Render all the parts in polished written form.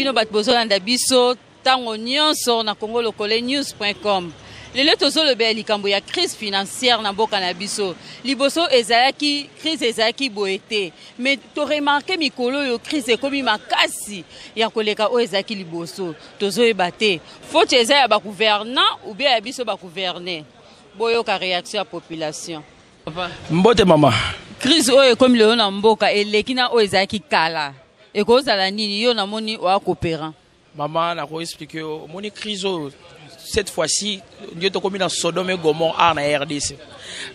bino bato bozolanda biso ntango nyonso na congo lokole news com. Lelo tozolobela likambo ya crise financière na mboka na biso. Liboso ezalaki crise ezalaki boye te, mais toremarquer mikolo oyo crise ekomi makasi ya koleka oyo ezalaki liboso. Tozoyeba te faute eza ya bagouvernant ou bien ya biso bagouverne. Boyoka réaction ya population. Mbote mama. Crise oyo ekomi lelo na mboka eleki na oyo ezalaki kala, ekozala nini? Yo namoni oya coopérant. Mama, nakoexpliquer yo. Omoni crise oyo, cette fois-ci nde tokomi na Sodome et Gomorrhe art na RDC.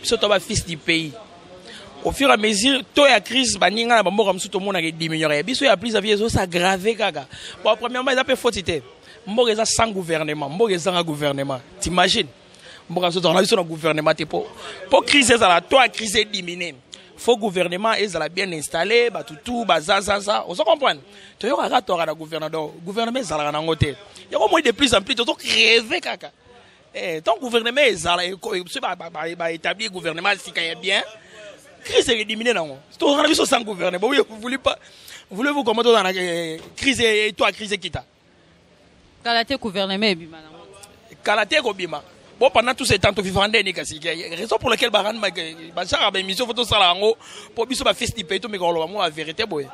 Biso to bafils du pays, au fur et à mesure to ya crise, baninga na bamboka mosusu tomonaka ediminuer, ya biso ya plus avie ezos'aggraver kaka. Bon, premièrement, eza mpe faute te. Mboka eza sans gouvernement, mboka ezanga gouvernement. T'imagines, mboka biso tozala biso na gouvernement te. Po crise ezala, to ya crise ediminue, faut gouvernement ezala bien installé, bato tu bazazaza, ozo comprendre? Toyokaka toaka na gouvernement, donc gouvernement ezalaka nango te. Yango moi, de plus en plus tozocrever kaka. Tant gouvernement ezala, so baétablir gouvernement sika ya bien, crise ekodiminuer nango. Tozala na biso sans gouvernement, oui, vous voulez pas, voulez-vous comment tozala na crise, to ya crise ekita? Kala te gouvernement ebima nango. Kala te ekobima. Bon, pendant tout ce temps tovivre ndeni? Kasi raison pour laquelle basalaka baémission, faut tosala yango mpo biso bafils du pays tomeka koloba mo bavérité boye.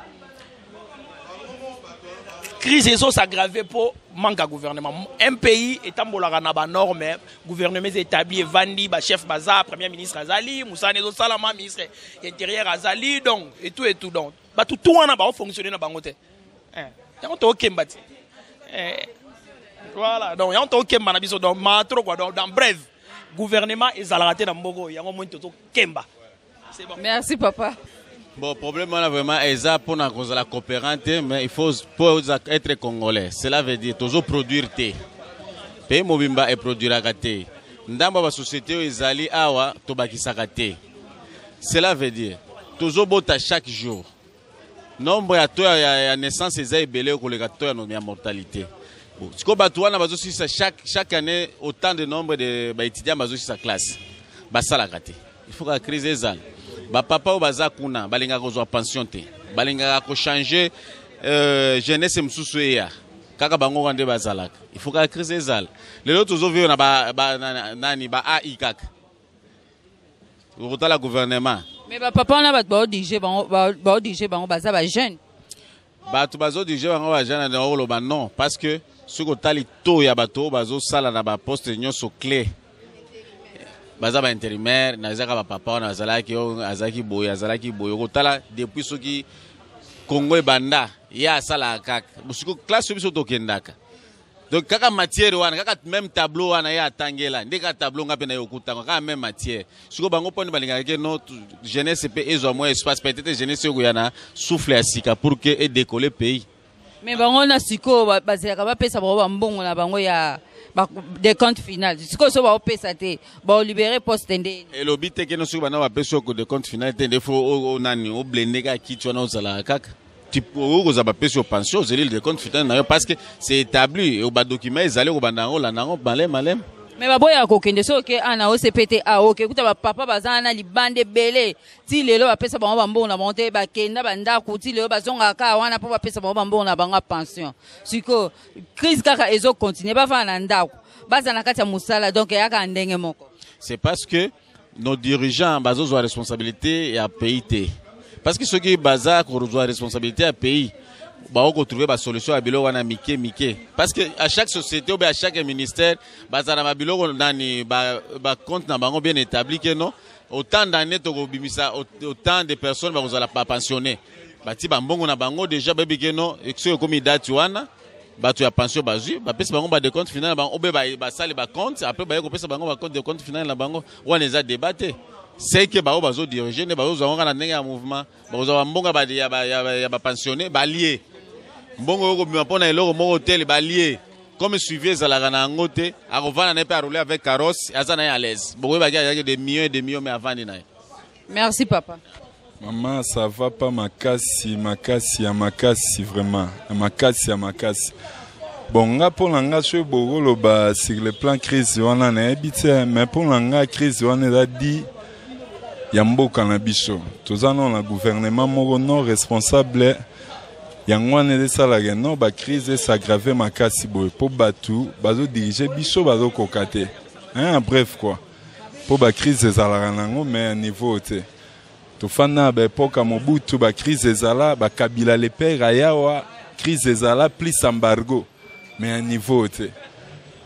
Crise ezos'aggraver mpo manque ya gouvernement. Un pays etambolaka na banorme. Gouvernement eza établi, evandi, bachef baza, premier ministre azali, mosala ezosalama, ministre intérieur azali, donc et tout et tout. Donc bato tu wana baofonctionne na bango te. Yango tokemba te. Voilà, donc yango tokemba na biso. Donc matro quoi. Donc, dans bref, gouvernement ezalaka te na mboka oyo. Yango moi tozokemba. C'est bon. Merci papa. Bon, problème wana vraiment eza mpona kozala coopérant te, mais il faut po être congolais. Cela veut dire tozoproduire te, pays mobimba eproduiraka te. Ndambo ya basociété oyo ezali awa tobakisaka te. Cela veut dire tozobota chaque jour, nombre ya to ya naissance eza ebele koleka to ya mortalité. Bon, sikoyo bato wana bazosilisa chaque année autant de nombre de baétudiant bazosilisa classe, basalaka te. Il faut kaka crise ezala. Bapapa oyo baza kuna balingaka kozwa pension te, balingaka kochanger jeunesse mosusu eya kaka bango wana nde bazalaka. Il faut kaka crise ezala. Lelo tozovivre na ba, ba, na, na, nani ba AI kaka okotala gouvernement. Mais bapapa wana, bato baodirige bango, baodirige bango baza bajeune. Bato bazodirige bango bajeune na okoloba non, parce que soki otali to ya bato oyo bazosala na baposte nyonso clé, baza baintérimaire na eza kaka bapapa wana bazalaki oyo azalaki boye, azalaki boye. Okotala depuis soki Kongo ebanda, ye asalaka kaka. Siko classe oyo biso tokendaka, donc kaka matière wana, kaka même tableau wana ye atangela nde kaka tableau nga mpe na ye okutanga kaka même matière. Sikoyo bango mponi balingaka ke no jeunesse mpe ezwa mwa espace, peut-être jeunesse ekoya na souffle ya sika pour que edécoller pays. Mais bango na sikoyo bazelaka bapesa bango bambongo na bango ya décompte final. Sikoyo so baopesa te, baolibérer poste nde? Elobi te keno soki bana bapesi yo décompte final te nde faut nani oblende kaka kiti wana ozalaka kaka. Okoki kozala bapesi yo pension, ozeli le décompte final na yo, parce que c'est établi, badocument ezali, kobanda yango, olanda yango maleme maleme. Mais baboyaka kokende. Soki oke ana OCP te, a oke kuta bapapa baza wana libanda ebele. Ti lelo bapesa bango bambongo na bango te. Bakenda bandako, ti lelo bazongaka kaka wana mpo bapesa bango bambongo na bango ya pension. Sikoyo crise kaka ezocontinuer, bafanda na ndako, baza na kati ya mosala, donc eyaka ndenge moko. C'est parce que nos dirigeants bazozwa responsabilité ya pays te, parce que soki baza kozwa responsabilité ya pays, bakoki kotrouver basolution ya biloko wana mike mike, parce que à chaque société ou bien à chaque ministère bazala na babiloko nani, bacompte na bango bien établi ke non, autant d'année tokobimisa autant de personnes bakozala bapensionné, bati bambongo na bango déjà, bayebi ke non, soki ekomi date wana, bato ya pension bazwi, bapesi bango badécompte final na bango, obe basali bacompte, après baye kopesa bango bacompte, décompte final na bango wana. Eza débat te. C'est que bao bazodirige nde bazozwa yango kaka na ndenge ya mouvement, bakozwa bambongo ya bapensionné, balie mbongo oyo kobima mpo na eloko moko tele balie. Comme suivi ezalaka na yango te, akovanda na ye mpe aroule avec carrosse, aza na ye à l'aise. Bokoyebaki azalaki des millions et des millions, mais avandi na ye. Merci papa. Mama, ça va pas makasi, makasi ya makasi, vraiment ya makasi ya makasi. Bon, nga, mpo na nga, soki bokoloba sur le plan crise wana, nayebi te, mais mpo na nga crise wana eza di ya mboka na biso. Toza nano na gouvernement moko non responsable. Yango wana esalaka no bacrise es'aggrave makasi boye, mpo bato bazodirige biso bazokoka te, hein. Bref quoi, mpo bacrise ezalaka nango, mais ya niveau te. Tofanda na baépoque ya Mobutu, bacrise ezala, bakabila le père ayawa, crise ezala, plus embargo, mais ya niveau te.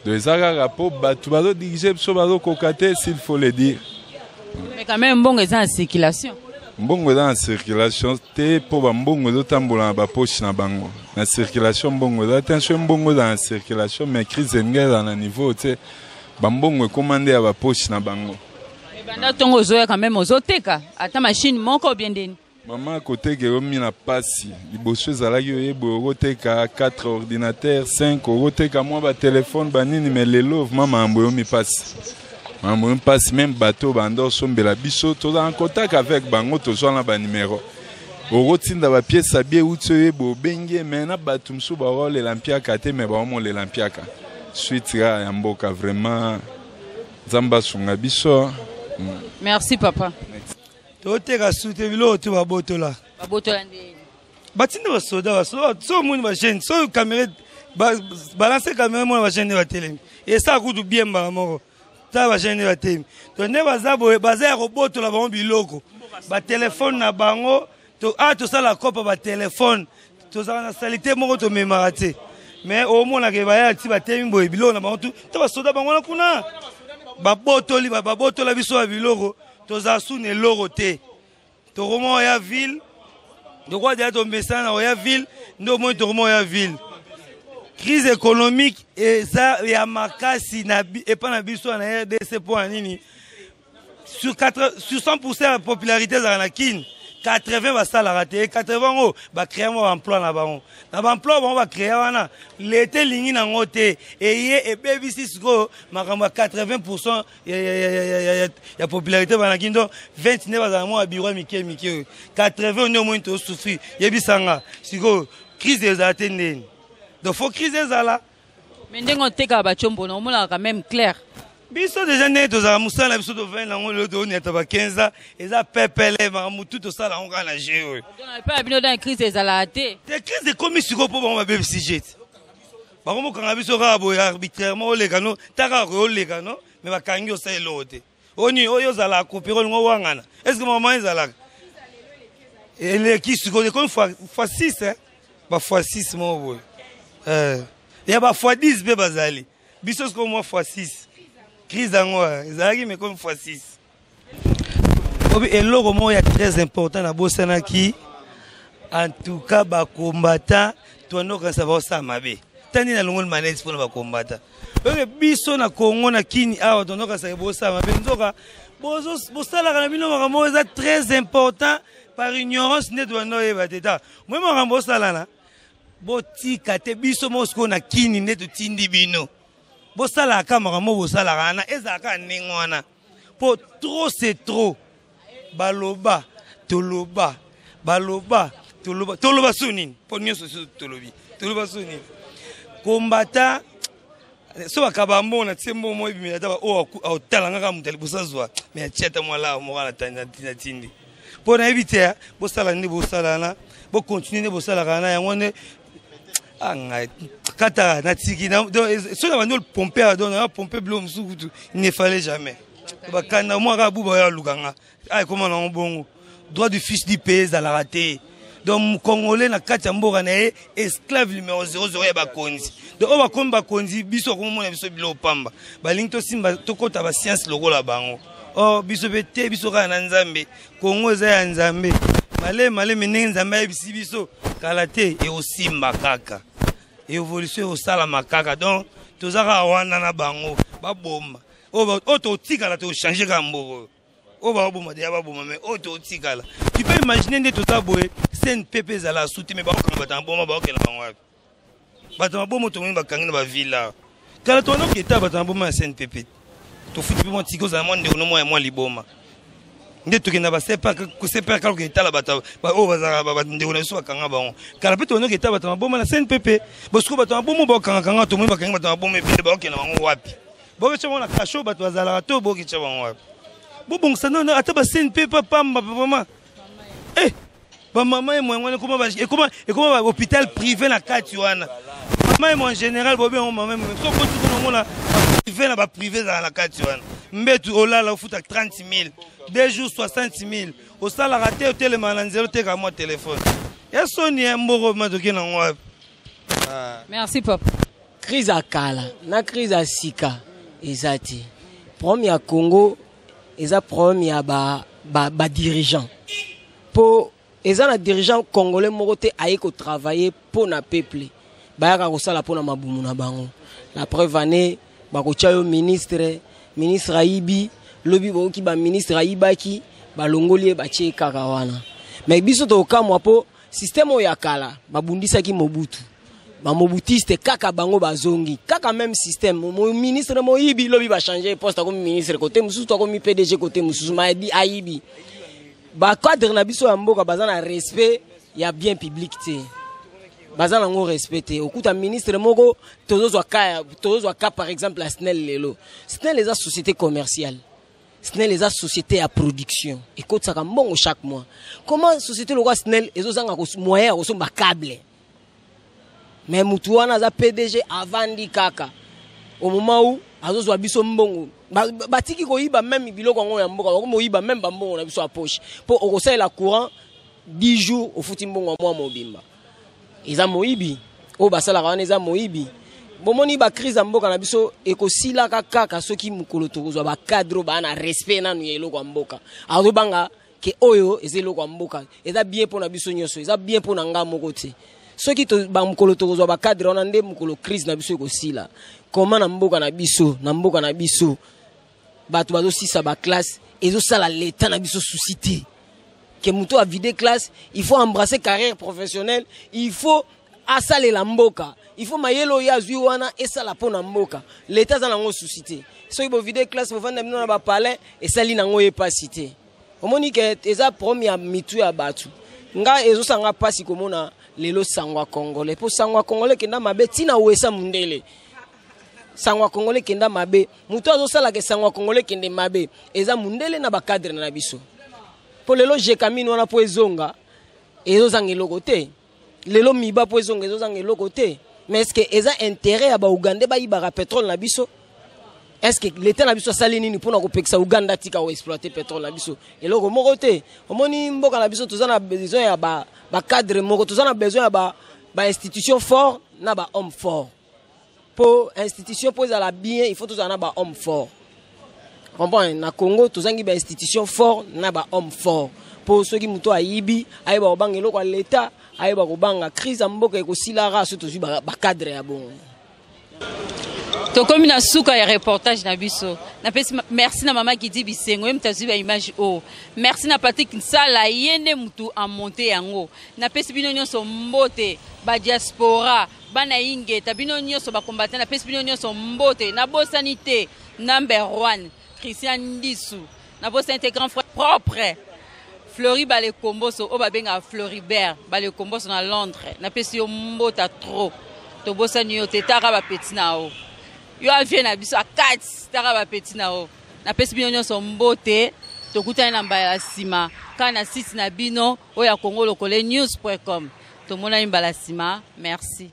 Donc eza kaka mpo bato bazodirige biso bazokoka te, s'il faut le dire. Mais quand même mbongo eza na circulation. Mbongo eza na circulation te, mpo bambongo ezotambola na bapoche na bango. Na circulation mbongo eza te. Soki mbongo eza na circulation, mais crise elingi ezala na niveau te. Bambongo ekóma nde ya bapoche na bango. Banda ntongo ozoya, quand même ozoteka ata machine moko bien ndeni? Mama, koteka ekomi na pasi. Liboso ezalaki oyeba okoteka 4 ordinateur, 5, okoteka mwa batelefone, banini, mais lelo vraiment makambo eyomi pasi, makambo eyomi pasi. Même bato banda osombela biso, toza en contact avec bango, tozwa na banimero, okotinda bapièce abi euti, oyeba obengi, mais na bato mosusu baolela mpiaka te, mais baomolela mpiaka. Suite kaka ya mboka, vraiment Nzambe asunga biso. Merci papa. Toteka su te, biloko to babotola. Babotola ndeni? Batinda basoda. Basoda so omoni bajeune, so caméra, balance caméra, mona bajeune nde batelemi, esala kutu bien mbala moko. Tala bajeune nde batelemi. To nde baza boye, baza ya kobotola bango biloko, batelefone na bango. A tosala kopa batelefone, tozalaka na saleté moko tomemaka te, mais omonaka baya ti batemi boye, biloko na bango tu to basoda bango wana kuna babotoli, babotola biso ya biloko. Tozala su na eloko te. Tokoma oya ville lokola deya tomesana na oya ville nde omoni tokoma oya ville. Crise économique eza ya makasi na epa na biso na RDC. Mpo na nini? Sur 4, sur 100 ya popularité ezalaka na Kine, 80 basalaka te. 80 yango bacréa mwa baemploi na bango, na baemploi bango bacréa wana, leta elingi nango te, eye ebebisi sikoyo makambo ya 80 ya popularité bana Kine. Donc 20 nde bazala mwa babiro ya mike mike, oyo 80 nde omoni tosouffrir. Yebisanga sikoyo, crise ezala te ndeni? Donc faut crise ezala. Mais ndenge otekaka bacombo na omonaka quand même clair? Biso déjà ndenge tozala, mosala na biso tovandi nango lelo, tooniata ba 15 ans, eza pepele. Makambo tu tosala yango kaka na jeu oyo. Donc epai ya bino dans crise ezalaka te? Te, crise ekomi sikoyo mpo bango babebisi jeu te. Bakomokanga biso kaka boye arbitrairement. Oleka no ta kaka koyo, oleka no, mais bakangi, osala eloko te. Oni oyo ozalaka coopérer, olingo wangana, est ce que mama ezalaka eleki sikoyo, ekomi fois 6, ba fois 6 moko boye, ya ba fois 10 mpe bazali. Biso sikoyo mwa fois 6. Crise yango ezalaki, mais komi fois 6. Obi eloko moko ya très important nabosanaki. En tout cas bacombattant, toandokanisa baosala mabe tani na longoli maneti mpona bacombattant oyo. Biso na Congo, na Kini awa, tondokasaka bosala mabe, nzoka bosalaka na bino makambo oyo eza très important. Par ignorance nde tobanda oyeba te. Ta moi makambo osalana, botika te. Biso moko sikoyo na Kini nde totindi bino bosalaka makambo bosalaka wana, ezalaka ndenge wana, mpo trop c'est trop. Baloba, toloba, baloba, toloba, toloba so nini? Mpo nyonso so tolobi, toloba so nini? Kombata so bakaba mbongo na tie mbongo moko ebimela, ata oyo aotala nga kaka moto ya liboso azwa, mais atie ata mwa laa moko na tindi, mpo nayebi te. Bosala nde bosala wana, bocontinue nde bosalaka wana, yango nde ngai kata natiki. So na bandi pompe, donc na pompe biloko mosusu kutu, il ne fallait jamais bakanda mwa kaka buba oyo aluka nga. Ekoma nango bongo, droit du fils du pays ezalaka te. Donc Congolais na kati ya mboka na ye, esclave numéro 00 ya bakonzi. Donc oyo bakomi bakonzi, biso akomomona biso biloko pamba, balingi tosimba, tokɔta bascience lokola bango. Or biso mpe te, biso kaka na Nzambe. Kongo eza ya Nzambe. Maleme maleme, ndenge Nzambe ayebisi biso kala te, ekosimba kaka, évolution ekosalama kaka. Donc toza kaka wana na bango baboma oyo totikala, tochange kaka mboka oyo. Oyo baboma deya baboma, mais oyo totikala, tu peux imaginer nde toza boye. CNPP ezala su te, mais baokanga bato ya maboma, baokenda bango wapi? Bato ya maboma tomoni bakangi na bavilla. Kala towana oketa bato ya maboma ya CNPP, tofuti mpe mwa tiki, ozala mwa ndeko no mwa ya mwa liboma nde tokenda baCPR kaka etala bato oyo bazalaka bandeko na biso bakanga bango. Kala mpe towana oketa bato ya maboma na CNPP. Bosiko bato ya maboma bakangakanga, tomoni bakangi bato ya maboma ebele, baokenda bango wapi? Boketya bango na kasho bato bazalaka to boketya bango wapi? Bobongisa nano ata baCNPP pamba vraiment. Eh, Bamama yemo yango wana ekoma ekoma bahôpital privé na kati wana. Mama yemo en général, bobe yango mama yemo. So okoti kuna, omona baprivé na baprivé ezala na kati wana. Mbetu olala, ofuta 30 000, 2 jours 60 000. Osalaka te, otelemaka na nzela, otekaka mwa telefone ya soni ya mboko. Matoki nango wapi? Merci, papa. Crise ya kala na crise ya sika eza te. Problème ya Congo eza problème ya badirigeant, mpo eza na dirigeant congolais moko te aye kotravaille mpo na peuple. Bayaka kosala mpo na mabumu na bango. La preuve ane, bakotia yo ministre, ministre ayibi. Lobi boyoki baministre ayibaki, balongoli ye, batie kaka wana. Mais biso tokokamwa, mpo système oyo ya kala babundisaki Mobutu, bamobutiste kaka bango bazongi kaka même système. Ministre moyibi, lobi bachange poste, akomi ministre kote mosusu, to akomi PDG kote mosusu. Mayedi ayibi. Bacadre na biso ya mboka baza na respect ya bien public te, baza nango respect te. Okuta ministre moko, tozozwa ka par exemple ya SNEL. Lelo SNEL eza société commerciale, SNEL eza société ya production, ekotisaka mbongo chaque mois. Comment société lokola SNEL ezozanga moyen ya kosomba câble? Mais mutu wana aza PDG, avandi kaka. Au moment où azozwa biso mbongo, batiki koyiba même biloko yango ya mboka, bakomi koyiba même bambongo na biso ya poche, mpo okosalela courant 10 jours, ofuti mbongo ya mwa mobimba. Eza moyibi oyo basalaka wana, eza moyibi. Bomoni, bacrise ya mboka na biso ekosilaka kaka soki mokolo tokozwa bacadre oyo baa na respect nanu ya eloko ya mboka. Azobanga ke oyo eza eloko ya mboka, eza bien mpo na biso nyonso, eza bien mpo na nga moko te. Soki bamokolo tokozwa bacadre wana, nde mokolo crise na biso ekosila. Koma na mboka na biso, na mboka na biso bato bazosisa baclasse, ezosala leta na biso souci te ke moto avide classe, il faut embrasser carrière professionnelle, il faut asalela mboka, il faut mayele oyo azwi wana esala mpo na mboka. Leta aza nango souci te. Soki bovide classe, bovanda bino na bapalin, esali nango ye pasi te. Omoni ke eza problème ya mitu ya bato. Nga ezosanga mpasi komona lelo sango ya congolais, mpo sango ya congolais ekenda mabe ntina wesa mundele. Sango ya congolais ekenda mabe. Moto azosalaka sango ya congolais ekende mabe eza mundele na bacadre na biso. Mpo lelo Gécamines wana, mpo ezonga, ezozanga eloko te. Lelo Miba, mpo ezonga, ezozanga eloko te. Mais est ce que eza intérêt ya baugandais bayibaka pétrole na biso? Est ce que l'état na biso asali nini mpona kopekisa Uganda atika koexploite pétrole na biso? Eloko moko te. Omoni, mboka na biso toza na besoin ya bacadre moko, toza na besoin ya bainstitution fort na bahomme fort. Mpo institution mpo ezala bien, il faut tozala na bahomme fort. Comprendre, na Congo tozangi bainstitution fort na bahomme fort, mpo soki moto ayibi, ayeba kobanga eloko ya leta, ayeba kobanga. Crise ya mboka ekosilaka so tozwi bacadre ya bongo. Tokomi na suka ya reportage na biso. Napesi merci na mama Gidi Bisengo, ye moto azwi baimage oyo. Merci na Patrik Nsala, ye nde motu amonte yango. Napesi bino nyonso mbote, badiaspora, bana Ingeta, bino nyonso bacombattant, napesi bino nyonso mbote. Nabosani te number one Christian Ndisu, nabosani te grand frère propre Flori Balekomboso, oyo babengaka Floribert Balekomboso na Londres. Napesi yo mbota trop. Tobosani yo te, taka bapeti na yo, yo avie na biso akati, taka bapeti na yo. Napesi bino nyonso mbote. Tokutani na mbala ya nsima kaka na site na bino oyo ya Congo Lokole news.com. Tomonani mbala nsima, merci.